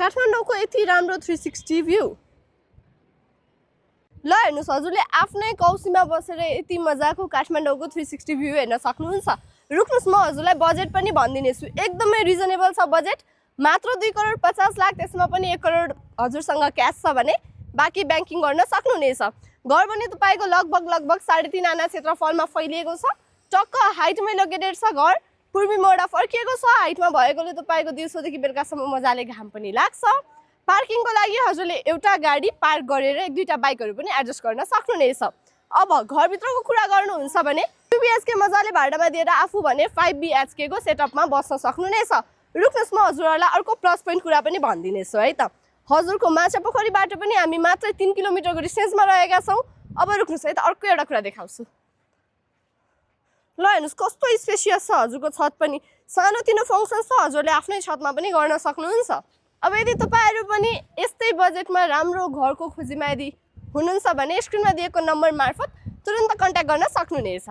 काठमाडौँको यति राम्रो 360 भ्यू। ल हेर्नुहोस्, हजुरले आफ्नै कौसीमा बसेर यति मजाको काठमाडौँको 360 भ्यू हेर्न सक्नुहुन्छ। रुक्नुहोस्, म हजुरलाई बजेट पनि भनिदिनेछु। एकदमै रिजनेबल छ बजेट, मात्र 2 करोड 50 लाख, त्यसमा पनि 1 करोड हजुरसँग क्यास छ भने बाँकी ब्याङ्किङ गर्न सक्नुहुनेछ। घर पनि तपाईँको लगभग 3.5 आना क्षेत्रफलमा फैलिएको छ। टक्क हाइटमै लोकेटेड छ घर। पूर्वी मोडा फर्किएको छ, हाइटमा भएकोले तपाईँको दिउँसोदेखि बेलुकासम्म मजाले घाम पनि लाग्छ। पार्किङको लागि हजुरले एउटा गाडी पार्क गरेर 1-2टा बाइकहरू पनि एडजस्ट गर्न सक्नुहुनेछ। अब घरभित्रको कुरा गर्नुहुन्छ भने 2 BHK मजाले भाडामा दिएर आफू भने 5 BHK को सेटअपमा बस्न सक्नुहुनेछ। रुक्नुहोस्, म हजुरहरूलाई अर्को प्लस पोइन्ट कुरा पनि भनिदिनेछु है त। हजुरको माछापोखरीबाट पनि हामी मात्र 3 किलोमिटरको डिस्टेन्समा रहेका छौँ। अब रुक्नुहोस् है त, अर्को एउटा कुरा देखाउँछु। ल हेर्नुहोस्, कस्तो स्पेसियस छ हजुरको छत पनि। सानोतिनो फङ्सन्स छ, हजुरले आफ्नै छतमा पनि गर्न सक्नुहुन्छ। अब यदि तपाईँहरू पनि यस्तै बजेटमा राम्रो घरको खोजीमा यदि हुनुहुन्छ भने स्क्रिनमा दिएको नम्बर मार्फत तुरन्त कन्ट्याक्ट गर्न सक्नुहुनेछ।